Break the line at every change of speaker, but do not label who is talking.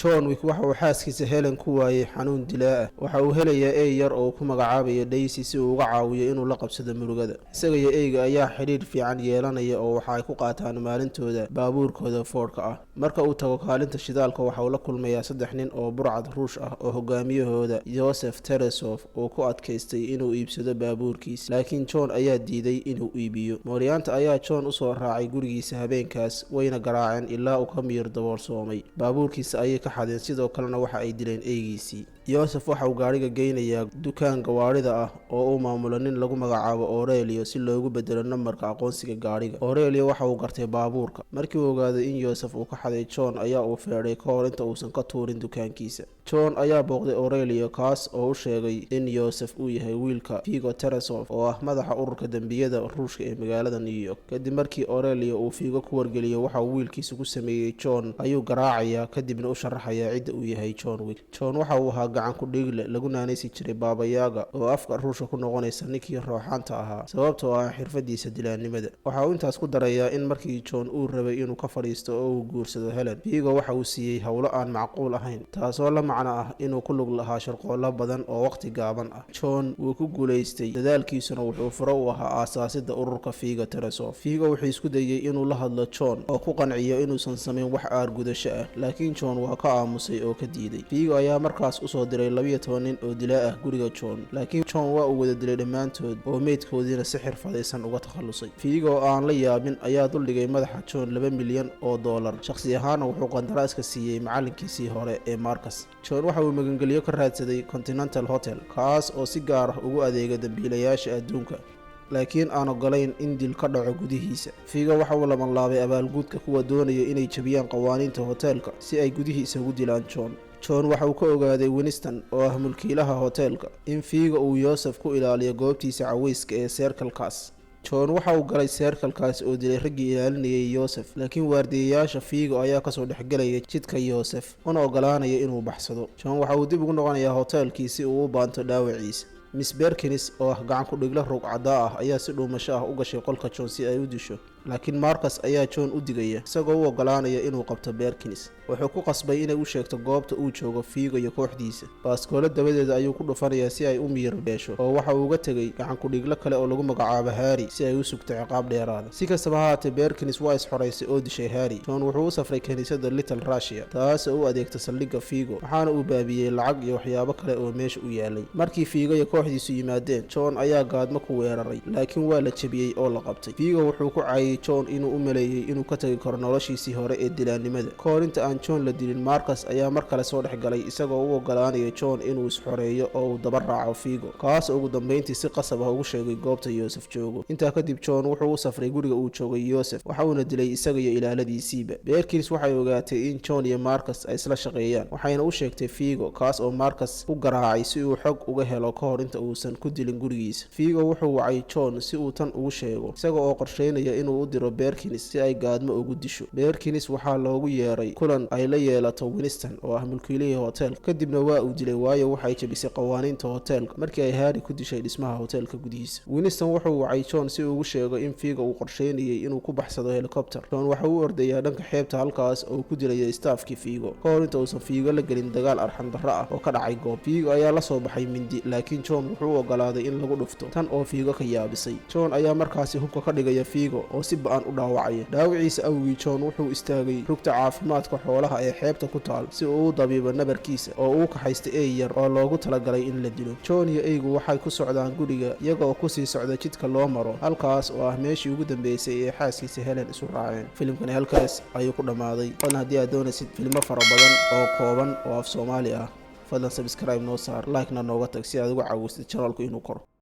John Wick waxa uu xaaskiisa Helen ku waayey xanuun dilaa ah. Waxa uu helayaa ey yar oo uu ku magacaabayo Daisy si uu uga caawiyo inuu la qabsado murugada. Isaga iyo eyga ayaa xidhiidh fiican yeelanaya oo waxa ay ku qaataan maalintooda baabuurkooda Fordka ah. Marka uu tago kaalinta shidaalka, waxa uu la kulmayaa saddex nin oo burcad Ruush ah oo hogaamiyahooda Yosef Teresof uu ku adkaystay inuu iibsado baabuurkiisa, laakiin John ayaa diiday inuu iibiyo. Mooryaanta ayaa John usoo raacay gurigiisa habeenkaas, wayna garaaceen ilaa uu ka miyir daboolsoomay. Baabuurkiisa ayay ka xadeen, sidoo kalena waxa ay dileen eygiisii. Yosef waxa uu gaadhiga geynayaa dukaan gawaarida ah oo uu maamulo nin lagu magacaabo Aurelio si loogu bedelo nambarka aqoonsiga gaadhiga. Aurelio waxa uu gartay baabuurka. Markii uu ogaaday in Yosef uu ka xaday John, ayaa uu feedhay ka hor inta uusan ka tuurin dukaankiisa. John ayaa booqday Aurelio, kaas oo u sheegay in Yosef uu yahay wiilka Figo Teresof oo ah madaxa ururka dembiyada Ruushka ee magaalada New York. Kadib markii Aurelio uu Figo ku wargeliyo waxa uu wiilkiisa ku sameeyey John, ayuu garaacayaa, kadibna u sharaxayaa cidda uu yahay John Wick. John waxa uu ahaa gacan ku dhiigle lagu naanaysi jiray Baabayaaga, oo afka Ruushka ku noqonaysa ninkii rooxaanta ahaa, sababtoo ah xirfadiisa dilaannimada. Waxa uu intaas ku darayaa in markii John uu rabay inuu ka fadhiisto oo uu guursado Helen, Figo waxa uu siiyey howlo aan macquul ahayn, taasoo la macno ah inuu ku lug lahaa shirqoollo badan oo waqti gaaban ah. John wuu ku guulaystay, dadaalkiisuna wuxuu furo u ahaa aasaasidda ururka Figo Teresof. Figo wuxuu isku dayey inuu la hadlo John oo ku qanciyo inuusan samayn wax aargudasho ah, laakiin John waa ka aamusay oo ka diiday. Figo ayaa markaas usoo diray 12 nin oo dilaa ah guriga John, laakiin John waa uu wada dilay dhammaantood oo meydkoodiina si xirfadaysan uga takhallusay. Figo oo aan la yaabin ayaa duldhigay madaxa John $2 milyan. Shakhsi ahaana wuxuu qandaraaska siiyey macalinkiisii hore ee Marcus. John waxa uu magangelyo ka raadsaday Continental Hotel, kaas oo si gaar ah ugu adeega dembiilayaasha adduunka, laakiin aan ogolayn in dil ka dhaco gudihiisa. Figo waxa uu labanlaabay abaalguudka kuwa doonaya inay jebiyaan qawaaniinta hoteelka si ay gudihiisa ugu dilaan John. John waxa uu ka ogaaday Winston oo ah mulkiilaha hoteelka in Figo uu Yosef ku ilaaliyo goobtiisa caweyska ee seerkalkaas. John waxa uu galay seerkalkaas oo dilay raggii ilaalinayay Yosef, laakiin waardiyayaasha Figo ayaa kasoo dhexgelaya jidka Yosef una ogolaanaya inuu baxsado. John waxa uu dib ugu noqonayaa hoteelkii si uu u baanto dhaawaciisa. Miss Berkins oo ah gacan ku dhigla rug caddaa ah ayaa si dhuumasho ah u gashay qolka John si ay u disho, laakiin Marcus ayaa John u digaya, isagoo u ogolaanaya inuu qabto Berkins. Wuxuu ku qasbay inay u sheegto goobta uu joogo Figo iyo kooxdiisa. Baaskoolo dabadeeda ayuu ku dhufanayaa si ay u miyir beesho, oo waxa uu uga tegay gacan ku-dhiglo kale oo lagu magacaabo Harry si ay u sugto ciqaab dheeraada. Si kastaba ha haatee, Berkins waa isxoraysay oo dishay Harry. John wuxuu u safray kiniisadda Little Russia, taas oo u adeegta saldhigga Figo, waxaana uu baabiyey lacag iyo waxyaabo kale oo meesha u yaalay. Markii Figo iyo kooxdiisu yimaadeen, John ayaa gaadmo ku weeraray, laakiin waa la jebiyey oo la qabtay. Figo wuxuu ku caayay John inuu u maleeyey inuu ka tagi karo noloshiisii hore ee dilaannimada. Ka hor inta aan John la dilin, Marcus ayaa mar kale soo dhex galay, isagoo u ogolaanaya John inuu isxoreeyo oo uu daba raaco Figo, kaas ugu dambeyntii si qasab ah ugu sheegay goobta Yosef joogo. Intaa kadib, John wuxuu u safray guriga uu joogay Yosef, waxa uuna dilay isaga iyo ilaaladiisiiba. Berkins waxay ogaatay in John iyo Marcus ay isla shaqeeyaan, waxayna u sheegtay Figo, kaas oo Marcus u garaacay si uu xog uga helo ka hor inta uusan ku dilin gurigiisa. Figo wuxuu wacay John si uu tan ugu sheego, isaga oo qorsheynaya inuu u diro Berkins si ay gaadmo ugu disho. Berkins waxaa loogu yeeray kulan ay la yeelato Winston oo ah mulkiilihii hoteelka, kadibna waa uu dilay, waayo waxay jebisay qawaaniinta hoteelka markii ay Harry ku dishay dhismaha hoteelka gudihiisa. Winston wuxuu wacay John si uu ugu sheego in Figo uu qorsheynayay inuu ku baxsado helicopter. John waxa uu ordayaa dhanka xeebta, halkaas oo uu ku dilayo staafkii Figo ka hor inta uusan Figo la gelin dagaal arxan darro ah oo ka dhacay goob. Figo ayaa la soo baxay mindi, laakiin John wuxuu u ogolaaday in lagu dhufto, tan oo Figo ka yaabisay. John ayaa markaasi hubka ka dhigaya Figo oo si ba-an u dhaawacaya. Dhaawiciisa awgii, John wuxuu istaagay rugta caafimaadka xoolaha ee xeebta ku taal si uu u dabiibo nabarkiisa oo uu kaxaysta ey yar oo loogu talagalay in la dilo. John iyo eygu waxay ku socdaan guriga, iyaga oo kusii socda jidka loo maro halkaas oo ah meeshii ugu dambeysay ee xaaskiisa Helen isu raaceen. Filimkani halkaas ayuu ku dhammaaday. Fadlan, haddii aad doonaysid filmo fara badan oo kooban oo af Soomaali ah, fadlan subscribe noo saar, like-na nooga tag si aad uga caawisid channelku inuu koro.